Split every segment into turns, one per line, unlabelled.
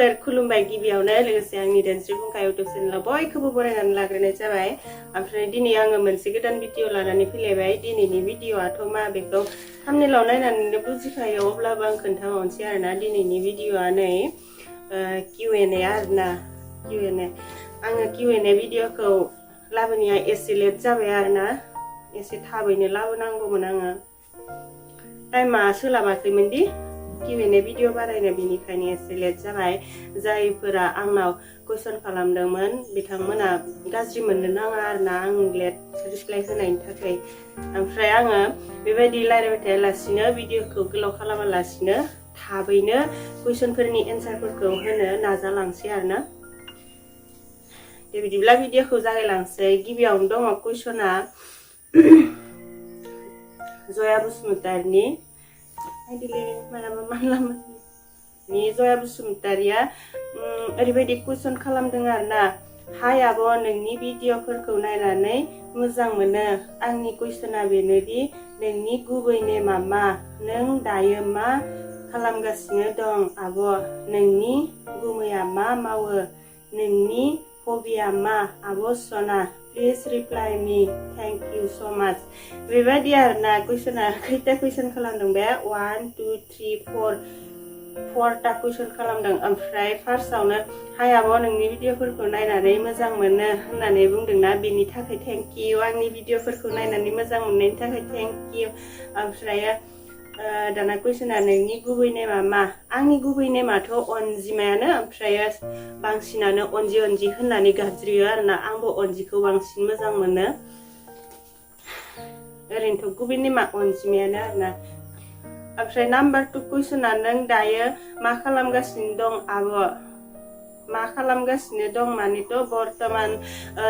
जोबोर खुलुमबाय गिबियावनो लोगोसे आंनि धोनस्रि फुंखा इउटुब चेनेलाव बयखौबो बरायनानै लाग्रोनाय जाबाय। ओमफ्राय दिनै आङो मोनसे गोदान भिडिअ लानानै फैलायबाय। दिनैनि भिडिअआथ' मा बेखौ थाम्बनेलाव नायनानैनो बुजिखायो, अब्लाबो आं खोन्थाबावनोसै आरोना। दिनैनि भिडिअआ नै Q&A आरोना, Q&A। आङो Q&A भिडिअखौ लाबोनाया एसे लेट जाबाय आरोना, एसे थाबैनो लाबोनांगौमोन आङो। टाइमा सोलाबाखैमोन दि Q&A भिडिअ बानायनो, बेनिखायनो एसे लेट जाबाय। जायफोरा आंनाव कुइसन खालामदोंमोन बिथांमोना गाज्रि मोननो नाङा आरोना आं लेट रिप्लाइ होनायनि थाखाय। ओमफ्राय आङो बेबायदि रायलायबाय थायालासिनो भिडिअखौ गोलाव खालामालासिनो थाबैनो कुइसनफोरनि एन्सारफोरखौ होनो नाजालांसै आरोना। दे बिदिब्ला भिडिअखौ जागायलांसै। गिबियावनो दङ कुइसना जया बसुमतारिनि। जया बसुमतारिया ओरैबायदि कुइसन खालामदों आरोना। हाय आब', नोंनि भिडिअफोरखौ नायनानै मोजां मोनो। आंनि कुइसना बेनोदि नोंनि गुबै नेमा मा? नों दायो मा खालामगासिनो दं आब'? नोंनि गुमैया मा मावो? नोंनि हबिया मा आब' सना? Please reply me, thank you स' माच। बेबायदि आरोना कुइसना। खैथा कुइसन खालामदों बे? 1 2 3 4टा कुइसन खालामदों। ओमफ्राय फार्स्टआवनो हाय आब', नोंनि भिडिअफोरखौ नायनानै मोजां मोनो होननानै बुंदोंना, बेनि थाखाय थेंक इउ। आंनि भिडिअफोरखौ नायनानै मोजां मोननायनि थाखाय थेंक इउ। ओमफ्राय दाना कुइसना नोंनि गुबै नेमा मा? आंनि गुबै नेमाथ' अनजिमायानो। ओमफ्राय बांसिनानो अनजि होननानै गाबज्रियो आरोना। आंबो अनजिखौ बांसिन मोजां मोनो। ओरैनोथ' गुबै नेमा अनजिमायानो आरोना। ओमफ्राय नाम्बार 2 कुइसना नों दायो मा खालामगासिनो दं आब'? मा खालामगासिनो दं मानेथ' बर्थमान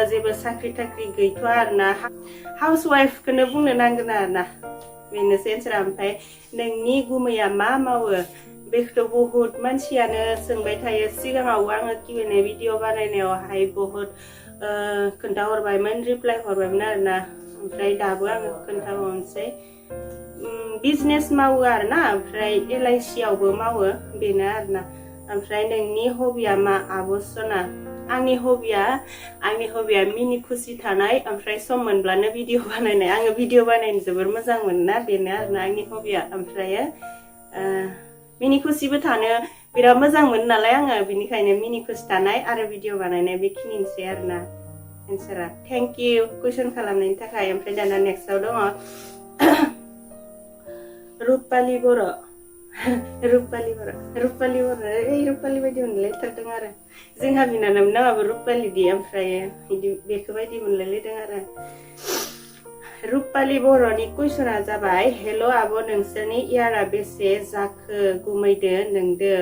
जेबो साख्रि थाख्रि गैथ'आ आरोना, हाउस वाइफखौनो बुंनो नांगोन आरोना। बेनोसै एन्सारा। ओमफ्राय नोंनि गुमैया मा मावो? बेखौथ' बहुत मानसियानो सोंबाय थायो। सिगाङावबो आङो Q&A भिडिअ बानायनायावहाय बहुत खोन्थाहरबायमोन, रिप्लाइ हरबायमोन आरोना। ओमफ्राय दाबो आङो खोन्थाबावनोसै। बिजनेस मावो आरोना, ओमफ्राय LIC आवबो मावो, बेनो आरोना। ओमफ्राय नोंनि हबिया मा आब' सना? आंनि हबिया मिनि खुसि थानाय, ओमफ्राय सम मोनब्लानो भिडिअ बानायनाय। आङो भिडिअ बानायनो जोबोर मोजां मोनो ना, बेनो आरोना आंनि हबिया। ओमफ्राय मिनि खुसिबो थानो बिराद मोजां मोनो नालाय आङो, बिनिखायनो मिनि खुसि थानाय आरो भिडिअ बानायनाय बेखिनिसै आरोना एन्सारा। थेंक इउ कुइसन खालामनायनि थाखाय। ओमफ्राय दाना नेक्स्टआव दङ रुपालि बर'। रुपालि रुपालि बायदि मोनलायथारदों आरो। जोंहा बिनानावनि नामाबो रुपालि दि, ओमफ्राय बिदि बेखौ बायदि मोनलायलायदों आरो। रुपालि बर'नि कुइसना जाबाय, हेल' आब', नोंसोरनि इयारा बेसे जाखो गुमैदो नोंदो?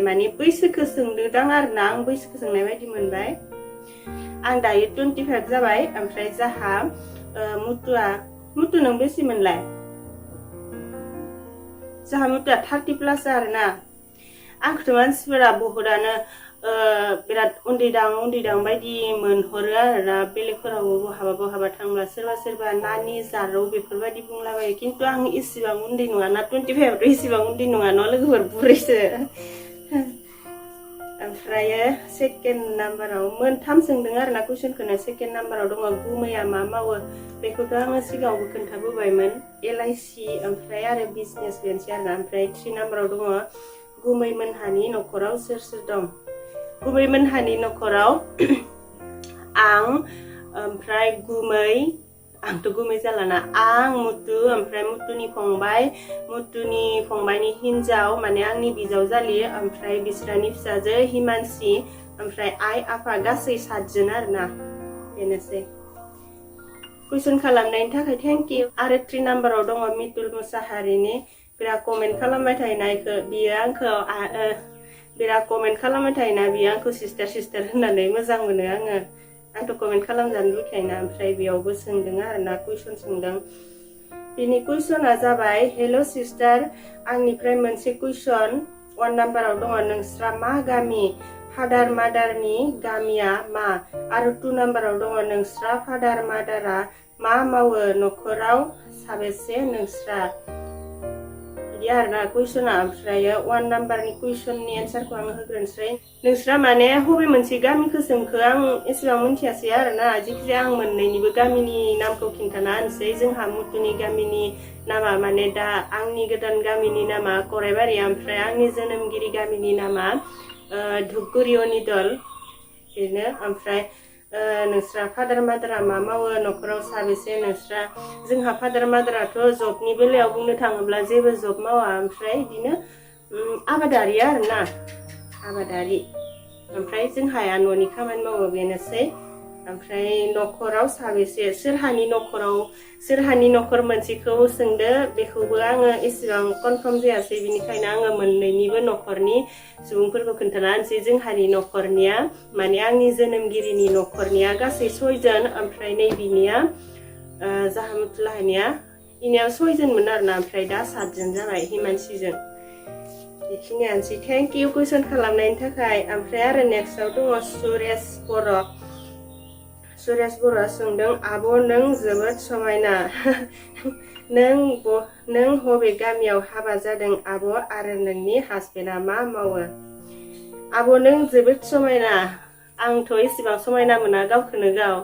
माने बैसोखौ सोंदोंदां आरोना, आं बैसोखौ सोंनाय बायदि मोनबाय। आं दायो 25 जाबाय। ओमफ्राय जाहा मुथु नों बेसे मोनलाय? जाहा मुथुआ 30+ आरोना। आंखौथ' मानसिफोरा बहुदानो बिराद उन्दैदां बायदि मोनहरो आरोना। बेलेगफोरावबो बहाबा थांब्ला सोरबा नानि जारौ बेफोरबायदि बुंलाबायो। खिन्थु आं इसेबां उन्दै नङा ना, 25 इसेबां उन्दै नङा न', लोगोफोर बुरैसो। ओमफ्राय सेकेन्ड नाम्बाराव मोनथाम सोंदों आरोना कुइसनखौनो। सेकेन्ड नाम्बाराव दङ गुमैया मा मावो? बेखौथ' आङो सिगाङावबो खोन्थाबोबायमोन, LIC ओमफ्राय आरो बिजनेस, बेनोसै आरोना। ओमफ्राय 3 नाम्बाराव दङ गुमै मोनहानि न'खराव सोर सोर दं? गुमै मोनहानि न'खराव आं, ओमफ्राय गुमै, आंथ' गुमै जालाना, आं, मुथु, ओमफ्राय मुथुनि फंबायनि हिन्जाव माने आंनि बिजावजालि, ओमफ्राय बिस्रानि फिसाजो हिमानसि, ओमफ्राय आइ आफा, गासै 7 जन आरोना। बेनोसै। कुइसन खालामनायनि थाखाय थेंक इउ। आरो 3 नाम्बाराव दङ मितुल मुसाहारिनि। बिराद कमेन्ट खालामबाय थायोना, बियो आंखौ बिराद कमेन्ट खालामबाय थायोना, बियो आंखौ सिस्टार होननानै मोजां मोनो आङो। आंथ' कमेन्ट खालामजानो लुबैखायोना। ओमफ्राय बेयावबो सोंदों आरोना, कुइसन सोंदों। बिनि कुइसना जाबाय, हेल' सिस्टार, आंनिफ्राय मोनसे कुइसन। 1 नाम्बाराव दङ नोंस्रा मा गामि? फादार मादारनि गामिया मा? आरो 2 नाम्बाराव दङ नोंस्रा फादार मादारा मा मावो? न'खराव साबेसे नोंस्रा? बिदि आरोना कुइसना ओमफ्राय 1 नाम्बारनि कुइसननि एन्सारखौ आङो होग्रोनोसै नोंस्रा माने बबे मोनसे गामिखौ सोंखो आं एसेबां मिथियासै आरोना जिखिजाया आं मोननैनिबो गामिनि नामखौ खिन्थाना होनोसै जोंहा मुथुनि गामिनि नामा माने दा आंनि गोदान गामिनि नामा गरायबारि ओमफ्राय आंनि जोनोमगिरि गामिनि नामा धुपगुरि अनिदल बेनो ओमफ्राय नोंस्रा फादार मादारा मा मावो न'खराव साबेसे नोंस्रा जोंहा फादार मादाराथ' जबनि बेलायाव बुंनो थाङोब्ला जेबो जब मावा ओमफ्राय बिदिनो आबादारि आरोना आबादारि ओमफ्राय जोंहाया न'नि खामानि मावो बेनोसै ओमफ्राय न'खराव साबेसे सोरहानि न'खर मोनसेखौ सोंदो बेखौबो आङो एसेबां कनफार्म जायासै बिनिखायनो आङो मोननैनिबो न'खरनि सुबुंफोरखौ खोन्थाना होनोसै जोंहानि न'खरनिया माने आंनि जोनोमगिरिनि न'खरनिया गासै 6 जन ओमफ्राय नैबिनिया जाहामुथुलाहानिया इनिया 6 जनमोन आरोना ओमफ्राय दा 7 जन जाबाय हिमानसिजों बेखिनियानोसै थेंक इउ कुइसन खालामनायनि थाखाय ओमफ्राय आरो नेक्स्टआव दङ सुरेश बर'आ सोंदों आब' नों जोबोद समायना नों बबे गामियाव हाबा जादों आब' आरो नोंनि हासबेन्डआ मा मावो आब' नों जोबोद समायना आंथ' एसेबां समायना मोना गावखौनो गाव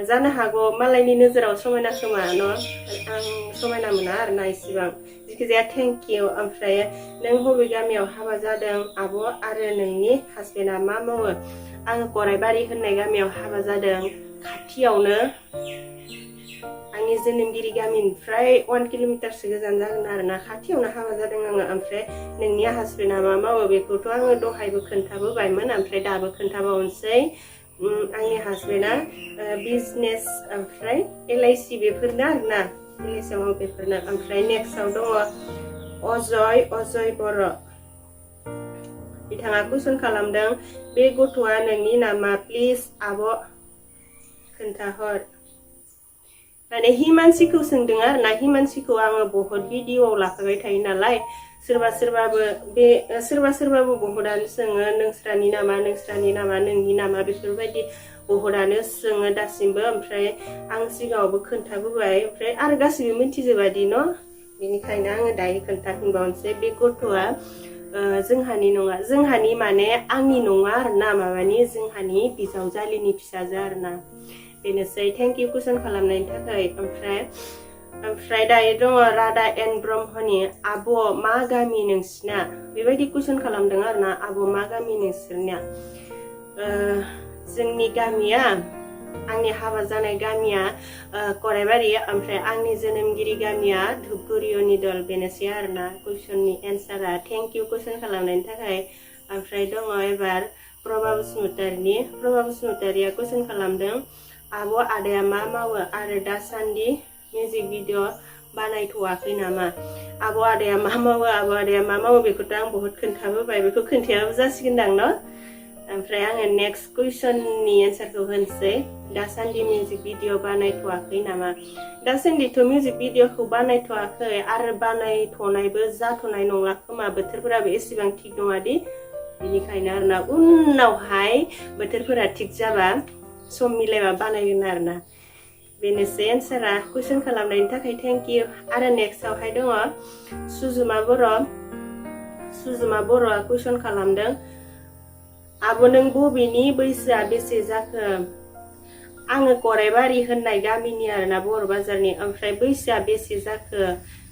जानो हागौ मालायनि नोजोराव समायना खोमा न' आं समायना मोना आरोना एसेबां जिखिजाया थेंक इउ ओमफ्राय नों बबे गामियाव हाबा जादों आब' आरो नोंनि हासबेन्डआ मा मावो आङो गरायबारि होननाय गामियाव हाबा जादों खाथियावनो आंनि जोनोमगिरि गामिनिफ्राय 1 किल'मिटारसो गोजान जागोन आरोना खाथियावनो हाबा जादों आङो ओमफ्राय नोंनि हासबेन्डआ मा मावो बेखौथ' आङो दहायबो खोन्थाबोबायमोन ओमफ्राय दाबो खोन्थाबावनोसै आंनि हासबेन्डआ बिजनेस ओमफ्राय LIC बेफोरनो आरोना LIC आव बेफोरनो ओमफ्राय नेक्स्टआव दङ अजय बर' बिथाङा कुइसन खालामदों बे गथ'आ नोंनि नामा प्लिज आब' खोन्थाहर माने हिमानसिखौ सोंदों आरोना हिमानसिखौ आङो बहुत भिडिअआव लाफाबाय थायो नालाय सोरबा सोरबाबो बहुदानो सोङो नोंस्रानि नामा नोंनि नामा बेफोरबायदि बहुदानो सोङो दासिमबो ओमफ्राय आं सिगाङावबो खोन्थाबोबाय ओमफ्राय आरो गासिबो मिथिजोबादि न' बेनिखायनो आङो दायो खोन्थाफिनबावनोसै बे गथ'आ जोंहानि नङा जोंहानि माने आंनि नङा आरोना माबानि जोंहानि बिजावजालिनि फिसाजो आरोना बेनोसै थेंक इउ कुइसन खालामनायनि थाखाय ओमफ्राय दायो दङ राधा एन ब्रह्मनि आब' मा गामि नोंसिना बेबायदि कुइसन खालामदों आरोना आब' मा गामि नोंसोरनिया जोंनि गामिया आंनि हाबा जानाय गामिया गरायबारि ओमफ्राय आंनि जोनोमगिरि गामिया धुपगुरि अनिदल बेनोसै आरोना कुइसननि एन्सारा थेंक इउ कुइसन खालामनायनि थाखाय ओमफ्राय दङ एबार प्रभा बसुमतारिया कुइसन खालामदों आब' आदाया मा मावो आरो दासान्दि मिउजिक भिडिअ बानायथ'वाखै नामा आब' आदाया मा मावो बेखौथ' आं बहुत खोन्थाबोबाय बेखौ खोन्थायाबो जासिगोनदां न' ओमफ्राय आङो नेक्स्ट कुइसननि एन्सारखौ होनोसै दासान्दि मिउजिक भिडिअ बानायथ'वाखै नामा दासान्दिथ' मिउजिक भिडिअखौ बानायथ'वाखै आरो बानायथ'नायबो जाथ'नाय नंला खोमा बोथोरफोराबो एसेबां थिग नङादि बेनिखायनो आरोना उनावहाय बोथोरफोरा थिग जाबा सम मिलायबा बानायगोन आरोना बेनोसै एन्सारा कुइसन खालामनायनि थाखाय थेंक इउ आरो नेक्स्टआवहाय दङ सुजुमा बर'आ कुइसन खालामदों आब' नों बबेनि बैसोआ बेसे जाखो आङो गरायबारि होननाय गामिनि आरोना बर' बाजारनि ओमफ्राय बैसोआ बेसे जाखो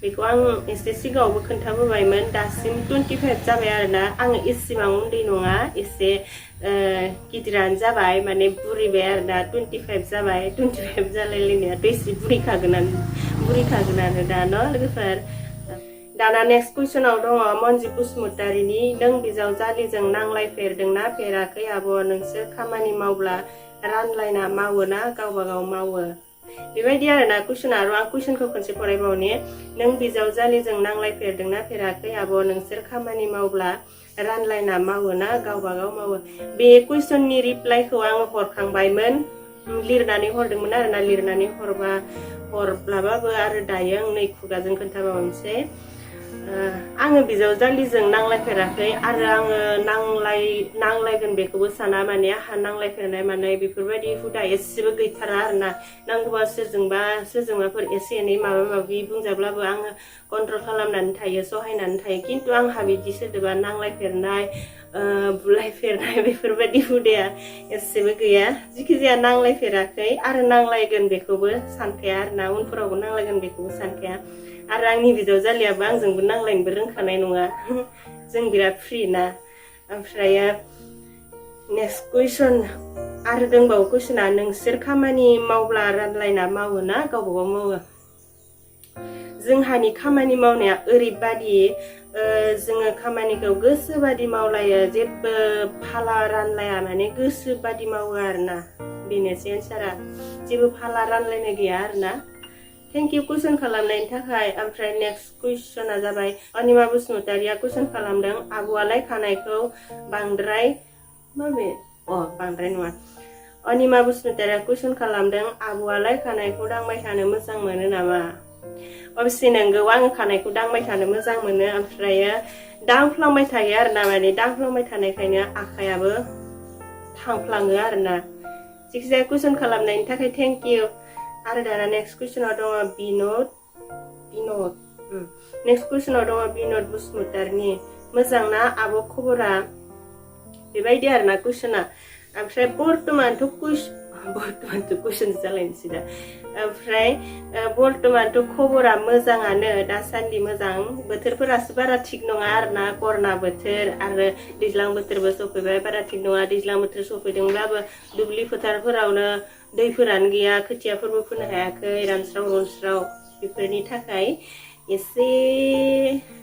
बेखौ आं एसे सिगाङावबो खोन्थाबोबायमोन दासिम 25 जाबाय आरोना आङो एसेबां उन्दै नङा एसे गिदिरानो जाबाय माने बुरिबाय आरोना 25 जाबाय 25 जालायलायनायाथ' एसे बुरिखागोन आरो दा न' लोगोफोर दाना नेक्स्ट कुइसनाव दङ मन्जु बसुमतारिनि नों बिजावजालिजों नांलायफेरदोंना फेराखै आब' नोंसोर खामानि मावब्ला रानलायना मावो ना गावबागाव मावो बेबायदि आरोना कुइसना आरो आं कुइसनखौ खनसे फरायबावनि नों बिजावजालिजों नांलायफेरदोंना फेराखै आब' नोंसोर खामानि मावब्ला रानलायना मावो ना गावबागाव मावो बे कुइसननि रिप्लाइखौ आङो हरखांबायमोन लिरनानै हरदोंमोन आरोना लिरनानै हरब्लाबाबो आरो दायो आं नै खुगाजों खोन्थाबावनोसै आङो बिजावजालिजों नांलायफेराखै आरो आङो नांलायगोन बेखौबो साना माने आंहा नांलायफेरनाय माने बेफोरबायदि हुदा एसेबो गैथारा आरोना नांगौबा सोरजोंबाफोर एसे एनै माबा माबि बुंजाब्लाबो आङो कन्ट्रल खालामनानै थायो सहायनानै थायो खिन्थु आंहा बिदि सोदोबा नांलायफेरनाय बुलायफेरनाय बेफोरबायदि हुदाया एसेबो गैया जिखिजाया नांलायफेराखै आरो नांलायगोन बेखौबो सानखाया आरोना उनफोरावबो नांलायगोन बेखौबो सानखाया आरो आंनि बिजावजालियाबो आंजोंबो नांलायनोबो रोंखानाय नङा जों बिराद फ्रि ना ओमफ्राय नेक्स्ट कुइसन आरो दंबावो कुइसना नोंसोर खामानि मावब्ला रानलायना मावो ना गावबागाव मावो जोंहानि खामानि मावनाया ओरैबादि जोङो खामानिखौ गोसोबादि मावलायो जेबो फाला रानलाया माने गोसोबादि मावो आरोना बेनोसै एन्सारा जेबो फाला रानलायनाय गैया आरोना थेंक इउ कुइसन खालामनायनि थाखाय ओमफ्राय नेक्स्ट कुइसना जाबाय अनिमा बसुमतारिया कुइसन खालामदों आब'आलाय खानायखौ बांद्राय बांद्राय नङा अनिमा बसुमतारिया कुइसन खालामदों आब'आलाय खानायखौ दांबाय थानो मोजां मोनो नामा अबसे नंगौ आङो खानायखौ दांबाय थानो मोजां मोनो ओमफ्राय दांफ्लांबाय थायो आरोना माने दांफ्लांबाय थानायखायनो आखायाबो थांफ्लाङो आरोना जिखिजाया कुइसन खालामनायनि थाखाय थेंक इउ आरो दाना नेक्स्ट कुइसनाव दङ बिनद नेक्स्ट कुइसनाव दङ बिनद बसुमतारिनि मोजां ना आब' खबरा बेबायदि आरोना कुइसना ओमफ्राय बर्तमानथ' कुइसन जालायनोसै दा ओमफ्राय बर्तमानथ' खबरा मोजाङानो दासान्दि मोजां बोथोरफोरासो बारा थिग नङा आरोना कर'ना बोथोर आरो दैज्लां बोथोरबो सफैबाय बारा थिग नङा दैज्लां बोथोर सफैदोंब्लाबो दुब्लि फोथारफोरावनो दैफोरानो गैया खोथियाफोरबो फोनो हायाखै रानस्राव रनस्राव बेफोरनि थाखाय एसे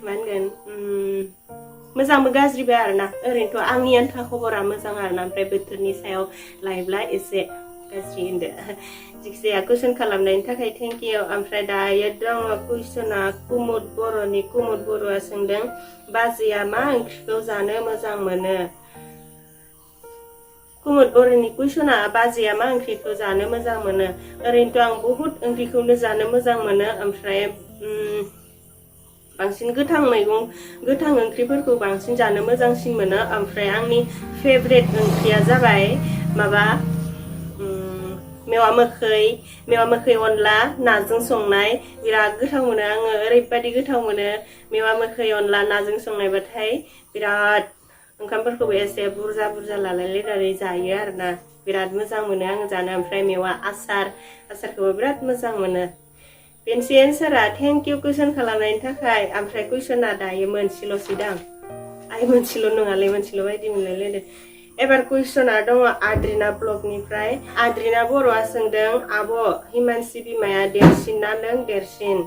मा होनगोन मोजांबो गाज्रिबो आरोना ओरैनोथ' आंनि आन्था खबरा मोजां आरोना ओमफ्राय बोथोरनि सायाव लायोब्ला एसे गाज्रि होनदो जिखिजाया कुइसन खालामनायनि थाखाय थेंक इउ ओमफ्राय दायो दङ कुइसना कुमुद बर'आ सोंदों बाजैया मा ओंख्रिखौ जानो मोजां मोनो कुमुद बर'नि कुइसना बाजैया मा ओंख्रिखौ जानो मोजां मोनो ओरैनोथ' आं बहुद ओंख्रिखौनो जानो मोजां मोनो ओमफ्राय बांसिन गोथां ओंख्रिफोरखौ बांसिन जानो मोजांसिन मोनो ओमफ्राय आंनि फेभरेट ओंख्रिया जाबाय माबा मेवा मोखै अनला नाजों संनाय बिराद गोथाव मोनो आङो ओरैबायदि गोथाव मोनो मेवा मोखै अनला नाजों संनायबाथाय बिराद ओंखामफोरखौबो एसे बुरजा लालायलायनानै जायो आरोना बिराद मोजां मोनो आङो जानो ओमफ्राय मेवा आसारखौबो बिराद मोजां मोनो बेनोसै एन्सारा थेंक इउ कुइसन खालामनायनि थाखाय ओमफ्राय कुइसना दायो मोनसेल'सै दां मोनसेल' नङालै मोनसेल' बायदि मोनलायलायदों एबार कुइसना दङ आद्रिना ब्लगनिफ्राय आद्रिना बर'आ सोंदों आब' हिमानसि बिमाया देरसिन ना नों देरसिन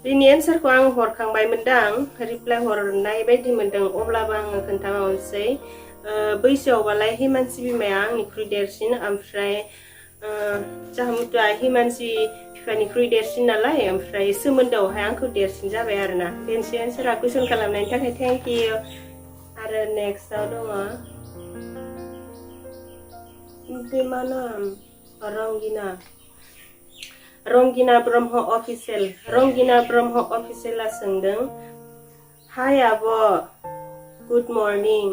बिनि एन्सारखौ आं हरखांबायमोनदां रिप्लाय हरनाय बायदि मोनदों अब्लाबो आङो खोन्थाबावनोसै बैसोआवबालाय हिमानसि बिमाया आंनिख्रुइ देरसिन ओमफ्राय जाहामुथुआ हिमानसि बिफानिख्रुइ देरसिन नालाय ओमफ्राय सोमोन्दोआवहाय आंखौ देरसिन जाबाय आरोना बेनोसै एन्सारा कुइसन खालामनायनि थाखाय थेंक इउ आरो नेक्स्टआव दङ मा नाम रंगिना ब्रह्म अफिसियेला सोंदों हाय आब' गुड मर्निं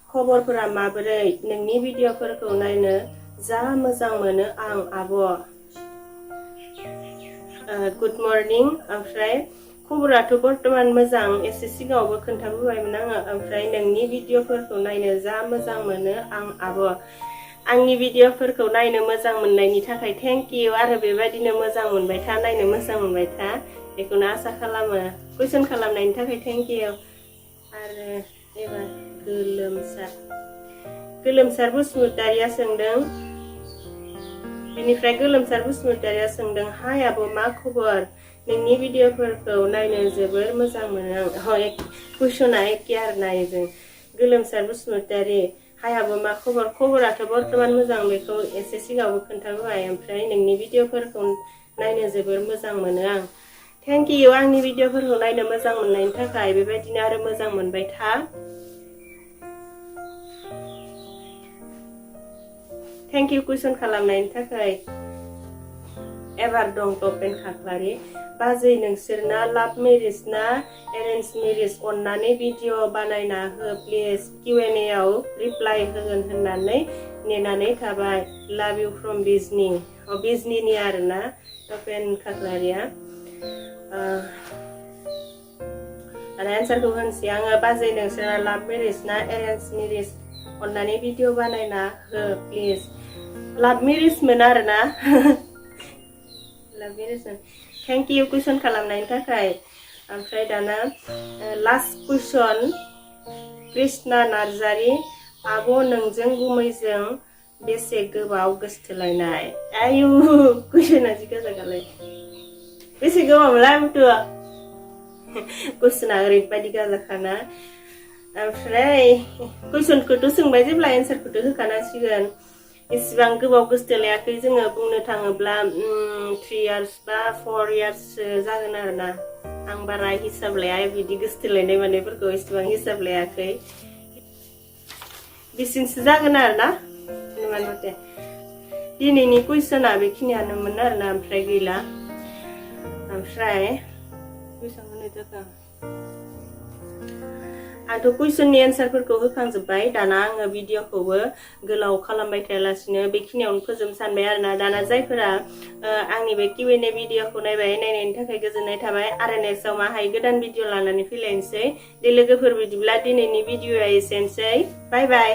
खबरफोरा माबोरै नोंनि भिडिअफोरखौ नायनो जा मोजां मोनो आं आब' गुड मर्निं ओमफ्राय खबराथ' बर्तमान मोजां एसे सिगाङावबो खोन्थाबोबायमोन आङो ओमफ्राय नोंनि भिडिअफोरखौ नायनो जा मोजां मोनो आं आब' आंनि भिडिअफोरखौ नायनो मोजां मोननायनि थाखाय थेंक इउ आरो बेबायदिनो मोजां मोनबाय था नायनो मोजां मोनबाय था बेखौनो आसा खालामो कुइसन खालामनायनि थाखाय थेंक इउ आरो एबार गोलोमसार बसुमतारिया सोंदों बिनिफ्राय गोलोमसार बसुमतारिया सोंदों हाय आब' मा खबर नोंनि भिडिअफोरखौ नायनो जोबोर मोजां मोनो आं कुइसना एखे आरोना इजों गोलोमसार बसुमतारि हाय आब' मा खबराथ' बर्तमान मोजां बेखौ एसे सिगाङावबो खोन्थाबोबाय ओमफ्राय नोंनि भिडिअफोरखौ नायनो जोबोर मोजां मोनो आं थेंक इउ आंनि भिडिअफोरखौ नायनो मोजां मोननायनि थाखाय बेबायदिनो आरो मोजां मोनबाय था थेंक इउ कुइसन खालामनायनि थाखाय एबार दं टपेन खाख्लारि बाजै नोंसोरना लाभ मेरिज ना एरेन्ज मेरिज अन्नानै भिडिअ बानायना हो प्लिज Q&A आव रिप्लाइ होगोन होननानै नेनानै थाबाय लाभ इउ फ्रम बिजनि बिजनिनि आरोना टपेन खाख्लारिया एन्सारखौ होनसै आङो बाजै नोंसोरना लाभ मेरिज ना एरेन्ज मेरिज अन्नानै भिडिअ बानायना हो प्लिज लाभ मेरिज मोन आरोना लाभ मेरिज थेंक इउ कुइसन खालामनायनि थाखाय ओमफ्राय दाना लास्ट कुइसन कृष्णा नार्जारि आब' नोंजों गुमैजों बेसे गोबाव गोसथोलायनाय आयु कुइसना जि गाजागालाय बेसे गोबावमोनलाय बुथुआ कुइसना ओरैबायदि गाजाखाना ओमफ्राय कुइसनखौथ' सोंबाय जेब्ला एन्सारखौथ' होखानांसिगोन इसिबां गोबाव गोसथोलायाखै जोङो बुंनो थाङोब्ला 3 years बा 4 years जागोन आरोना आं बारा हिसाब लाया बिदि गोसथोलायनाय मानायफोरखौ इसिबां हिसाब लायाखै बिसिनसो जागोन आरोना अनुमान मथे दिनैनि कुइसना बेखिनियानोमोन आरोना ओमफ्राय गैला ओमफ्राय कुइसन होनो थाखाय आंथ' कुइसननि एन्सारफोरखौ होखांजोब्बाय दाना आङो भिडिअखौबो गोलाव खालामबाय थायालासिनो बेखिनियावनो फोजोबनो सानबाय आरोना दाना जायफोरा आंनि बे Q&A भिडिअखौ नायनायनि थाखाय गोजोननाय थाबाय आरो नेक्स्टआव माहाय गोदान भिडिअ लानानै फैलायनोसै दे लोगोफोर बिदिब्ला दिनैनि भिडिअआ एसेनोसै बाय बाय